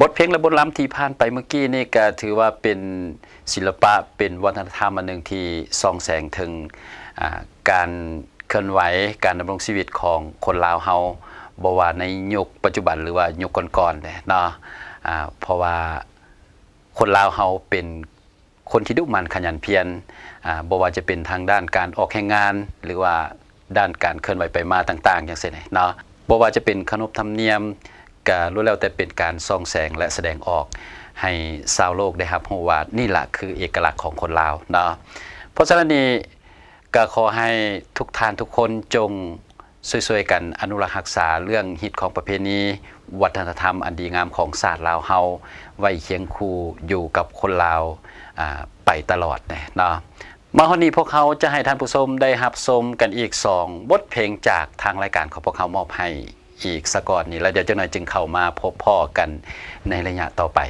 ບົດເພງ ແລະ ບົດລຳທີ່ຜ່ານໄປເມື່ອກີ້ນີ້ ກໍຖືວ່າເປັນສິລະປະ ເປັນວັດທະນະທຳອັນໜຶ່ງທີ່ສ່ອງແສງເຖິງ ອາ ການເຄື່ອນໄຫວ ການດຳລົງຊີວິດຂອງຄົນລາວເຮົາ ບໍ່ວ່າໃນຍຸກປັດຈຸບັນ ຫຼືວ່າຍຸກກ່ອນໆເດ້ເນາະ. ອາ ເພາະວ່າຄົນລາວເຮົາເປັນ ຄົນທີ່ດຸໝັ່ນຂະຫຍັນພຽນ ອາ ບໍ່ວ່າຈະເປັນທາງດ້ານການອອກແຮງງານ ຫຼືວ່າດ້ານການເຄື່ອນໄຫວໄປມາຕ່າງໆ ຈັ່ງຊີ້ເນາະ. ບໍ່ວ່າຈະເປັນຂະໜົບທຳນຽມ ກະລ້ວນແລ້ວແຕ່ເປັນການສ່ອງແສງ ແລະ ສະແດງອອກໃຫ້ຊາວໂລກໄດ້ຮັບຮູ້ວ່າ ນີ້ລະຄືເອກະລັກຂອງຄົນລາວເນາະ. ເພາະສະນັ້ນນີ້ ກະຂໍໃຫ້ທຸກທ່ານທຸກຄົນຈົ່ງ ຊ່ວຍໆກັນອະນຸລັກຮັກສາເລື່ອງຮີດຄອງປະເພນີ ວັດທະນະທຳອັນດີງາມຂອງຊາດລາວເຮົາ ໄວ້ຄຽງຄູ່ຢູ່ກັບຄົນລາວ ອາ ໄປຕະຫຼອດແນ່ເນາະ. ມາຮອດນີ້ພວກເຮົາຈະໃຫ້ທ່ານຜູ້ຊົມໄດ້ຮັບຊົມກັນອີກສອງບົດເພງຈາກທາງລາຍການຂອງພວກເຮົາມອບໃຫ້ອີກສາກ່ອນນີ້ ແລ້ວດຽວຈັກໜ່ອຍຈຶ່ງເຂົ້າມາພົບພໍ້ກັນໃນໄລຍະຕໍ່ໄປ.